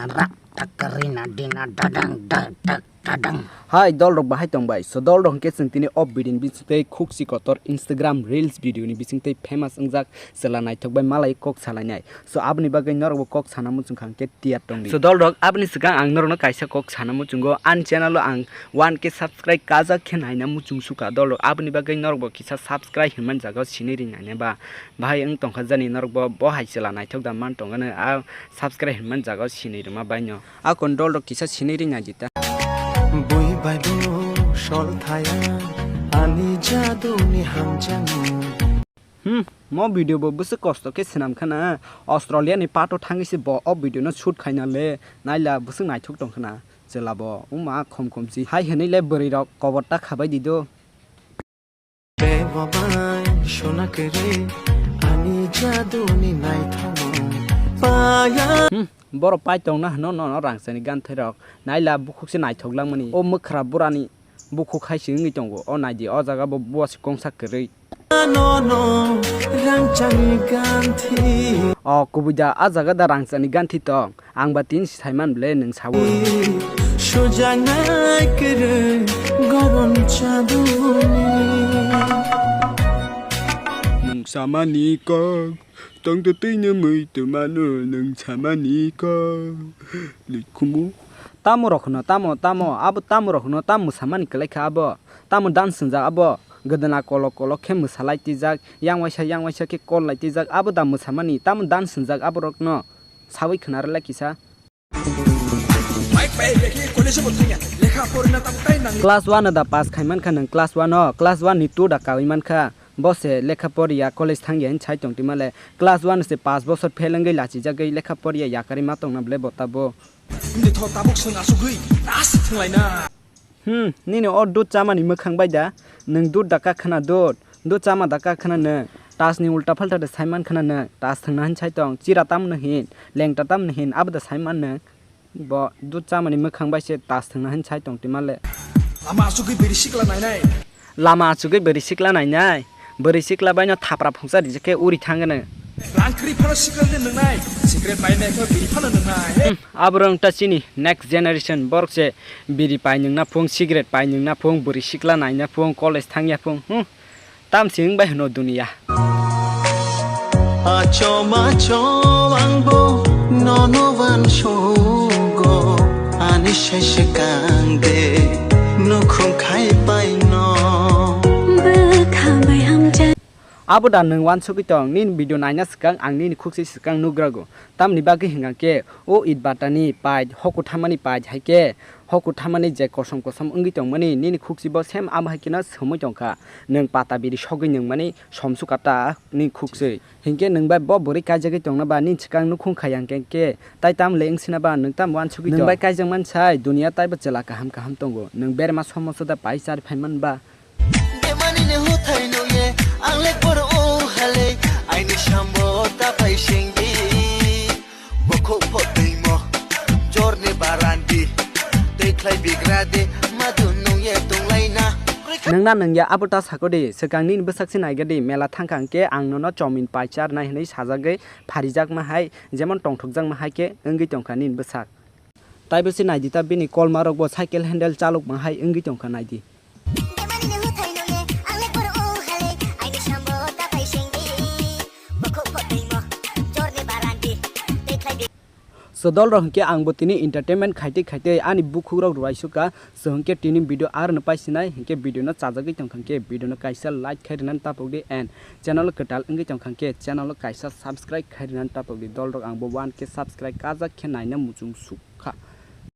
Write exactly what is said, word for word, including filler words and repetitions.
Rak tak rina dina dadang dak dak dadang. Hai, dol rok bahai tong bai? So dol rok hwnkhe chwng tini o video ni bising tei khukchi kotor Instagram reels video ni bising tei famous wngjak chwla naithok bai malai kok salainai. So aboni bagwi norok bo kok sana muchung kha hwnkhe tiyar tong di. So dol rok, aboni swkang ang norok no kaisa kok sana muchungo, ani channel o ang one K subscribe kajak khe naina muchung suka dol rok, aboni bagwi norok bo kisa subscribe hinmani jaga o sinui ring naina ba. Bahai wng tongkha jani norok bo, bo hai chwla naithok da man tongano a subscribe hinmani jaga o sinui rwma baino. A kon dol rok kisa sinui ring naidi ta. Bui bai bo sol thaya ani jaduni hamjamu. Hmm, mo video bo bwswk kosto khe swnam khana. Australia ni pato thangwi se bo o video no shoot khaina le naila bwswk naithok tong khana. Chwla bo wngma khom khom si hai hwnwi le bwrwi rok kobor ta khabai di do. Bebo bai sona kwrwi ani jaduni naithokmung paya. Hmm, borok pai tongna hwno nono rangchani ganthai rok naila bukhuk se naithok langmani. O mwkhra burani bukhuk hai se wngwi tongo. O naidi, o jaga bo buwa se kongsa kwrwi. Nono rangchani ganthi. O kubui da, a jaga da rangchani ganthi tong. Ang ba tin saiman ble nwng sawi. Sujaknai kwrwi goron chaduni. Nwng samani kok, tongtwtwino mui twmano nwng samani kok. Likhumu. Tamo rok hwno, tamo, tamo, abo tamo rok hwno, tamo mwsamani kwlai kha abo. Tamo dance swngjak abo. Gwdwna kolok kolok khe mwsalai twijak, yang waisa, yang waisa khe call lai twijak, abo da mwsamani, tamo dance swngjak aborokno. Sawi khwna rwlai kisa. Class one da pass khai mankha nwng, class one o, class one ni two da kawi mankha. Bo se lekha poriya, college thangya hin sai tongtwima le. Class one se pass bosor fail wngwi lachijagwi lekha poriya yakarwi ma tongna ble bo tabo. Hindi tho tabuk swng asugwi, ta si thwnglaina. Hmm, nini o dud chamani mwkhang bai da? Nwng dud da kak khna dud, dud chama da kak khna nwng. Tas ni ulta phalta da saiman khna nwng, tas thwngna hin sai tong, chira tamno hin, lengta tamno hin, abo da saiman nwng. Bo dud chamani mwkhang bai se tas thwngna hin sai tong twi male. Lama asugwi biri sikla nainai. Lama asugwi biri sikla nainai. Bwrwi sikla baino thapra phungsa rijak khe uri thangano. Rang kwrwi phano sikla de nwngnai, cigarette bai nai khe biri phano nwngnai. Hmm, aborok wngta chini next generation, borok se biri pai nwngna phung, cigarette pai nwngna phung, bwrwi sikla naina phung, college thangya phung. Hmm, tamsi wng bai hwno duniya. Achom achom ang bo nono uansugo, ani sai swkang de nukhung khai paino. Bwkha bai hamjak. Abo da nwng uansugwi tong, nini video naina swkang ang nini khukchi swkang nugrago. Tamni bagwi hwnkha khe o itbatani pait, hoku thamani pait hai khe hoku thamani je kosom kosom wngwi tongmani, nini khukchi bo same abo hai kheno somwi tongkha. Nwng pata biri sogwi nwngmani somsukha ta nini khukchi. Hinkhe nwng bai bo bwrwi kaijagwi tongna ba nini swkang nukhung khai yang khe, tai tamo le wngsina ba nwng tamo uansugwi tong? Nwng bai kaijak mansai duniya taibo chwla kaham kaham tongo. Nwng berma somoso da pai chari phai man ba? Bemani ni huthai nungye, ang le bor o hale, aini sambo ta pai sengdi. Bokhok pho twimo, jorni barandi, tei khlai bigra de, madu nungye tunglaina. Nungna nungya abo ta sakodi, swkang nini bwsak se naigadi, mela thangkha hwnkhe ang nono chomin pai charnai hwnwi sajagwi pharijakma hai, jemon tongthokjakma hai khe wngwi tongkha nini bwsak. Taibo se naidi ta bini kolmarokbo cycle handle chalokma hai wngwi tongkha naidi. So dol rok hwnkhe ang bo tini entertainment khaitwi khaitwi ani bukhuk rok rwai sukha. So hwnkhe tini video aroni paisinai hwnkhe video no chajagwi tongkha hwnkhe video no kaisa like khai rwnani tapokdi and channel kwtal wngwi tongkha hwnkhe channel o kaisa subscribe khai rwnani tapokdi. Dol rok ang bo one K subscribe kajak khe naina muchung sukha.